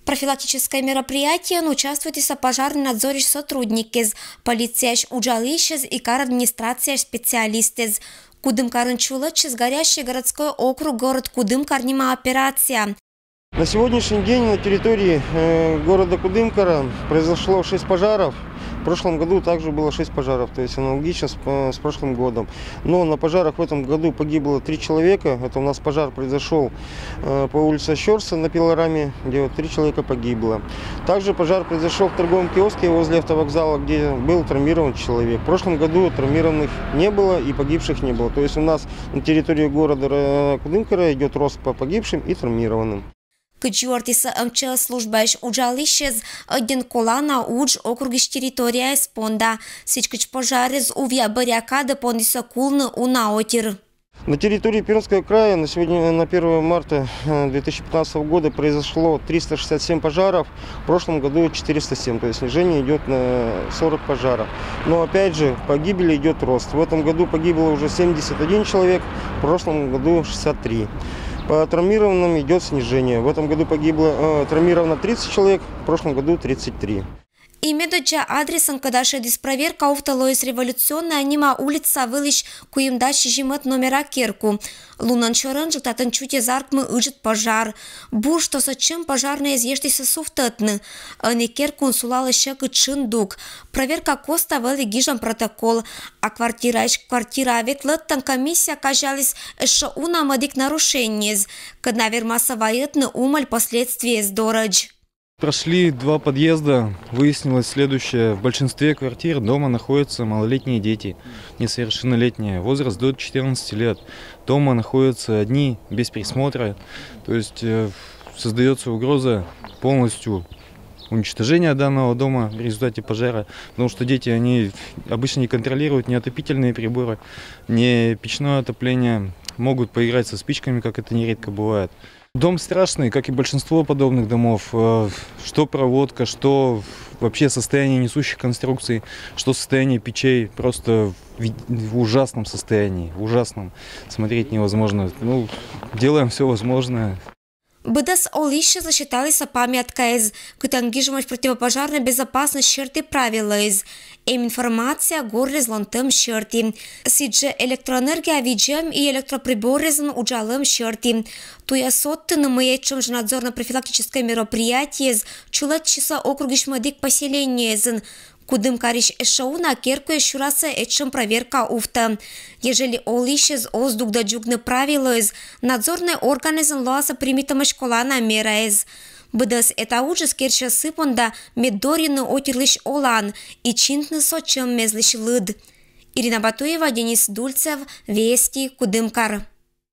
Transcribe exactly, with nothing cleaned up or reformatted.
Профилактической мероприятиеын участвуйтісӧ пожарный надзорысь сотрудникъяс, полицияысь уджалысьяс и кар администрацияысь специалистъяс. Кудымкарын чулӧдчис «Горящий городской округ. Город Кудымкар» нима операция. На сегодняшний день на территории э, города Кудымкара произошло шесть пожаров. В прошлом году также было шесть пожаров, то есть аналогично с, э, с прошлым годом. Но на пожарах в этом году погибло три человека. Это у нас пожар произошел э, по улице Щорса на пилораме, где вот три человека погибло. Также пожар произошел в торговом киоске возле автовокзала, где был травмирован человек. В прошлом году травмированных не было и погибших не было. То есть у нас на территории города э, Кудымкара идет рост по погибшим и травмированным. Кыдз юӧртісӧ МЧС службаысь уджалысьяс, ӧдйӧн колана удж округысь территорияяс понда. Сідз кыдз пожарыс увъя бӧръя кадӧ пондісӧ кулны уна отир. На территории Пермского края на сегодня, на первое марта э, две тысячи пятнадцатого года произошло триста шестьдесят семь пожаров, в прошлом году четыреста семь, то есть снижение идет на сорок пожаров. Но опять же, по гибели идет рост. В этом году погибло уже семьдесят один человек, в прошлом году шестьдесят три. По травмированным идет снижение. В этом году погибло э, травмировано тридцать человек, в прошлом году тридцать три. И медоддза адресӧн, кӧда шедіс проверка, увтӧ лоис Революционная нима улица вылысь куим дас сизимӧд номера керку. Лунӧн сёрӧнджык татӧн чуть эз артмы ыджыд пожар. Бур, что сэтшӧм пожарнӧйяс эз ештысьӧс увтӧдны. Ӧні керкуын сулалӧ сьӧкыд шын дук. Проверка коста вӧлі гижӧм протокол. А квартираысь квартираа ветлӧдтан комиссия казяліс эшшӧ уна мӧдик нарушениеяс, кӧд на вермасӧ вайӧдны умӧль последствиеяс дорӧдз. Прошли два подъезда. Выяснилось следующее. В большинстве квартир дома находятся малолетние дети, несовершеннолетние, возраст до четырнадцати лет. Дома находятся одни, без присмотра. То есть э, создается угроза полностью уничтожения данного дома в результате пожара, потому что дети, они обычно не контролируют ни отопительные приборы, ни печное отопление, могут поиграть со спичками, как это нередко бывает. Дом страшный, как и большинство подобных домов. Э, Что проводка, что вообще состояние несущих конструкций, что состояние печей, просто в, в ужасном состоянии, в ужасном. Смотреть невозможно. Ну, делаем все возможное. Быдӧс олысьяслы сеталісӧ памяткаяс, кытӧн гижӧмаӧсь противопожарнӧй безопасность серти правилӧяс. Эм информация гор резлӧн тӧм серти. Сідзжӧ электроэнергия видзӧм и электроприборъясӧн уджалӧм серти. Туйӧс содтыны, мый этшӧм жӧ надзорно-профилактическӧй мероприятиеяс чулӧдчисӧ округысь мӧдик поселениеясын. Кудымкарысь эшшӧ уна керкуяс сюрасӧ этшӧм проверка увтӧ. Ежели олысьяс оз дугдӧ дзугны правилӧяс, надзорнӧй органъясын лоасӧ примитӧмаӧсь колана мераяс. Быдӧс эта уджыс керсьӧ сы понда, мед дорйыны отирлысь олан и чинтны сэтшӧм мезлысь лыд. Ирина Батуева, Денис Дульцев, Вести, Кудымкар.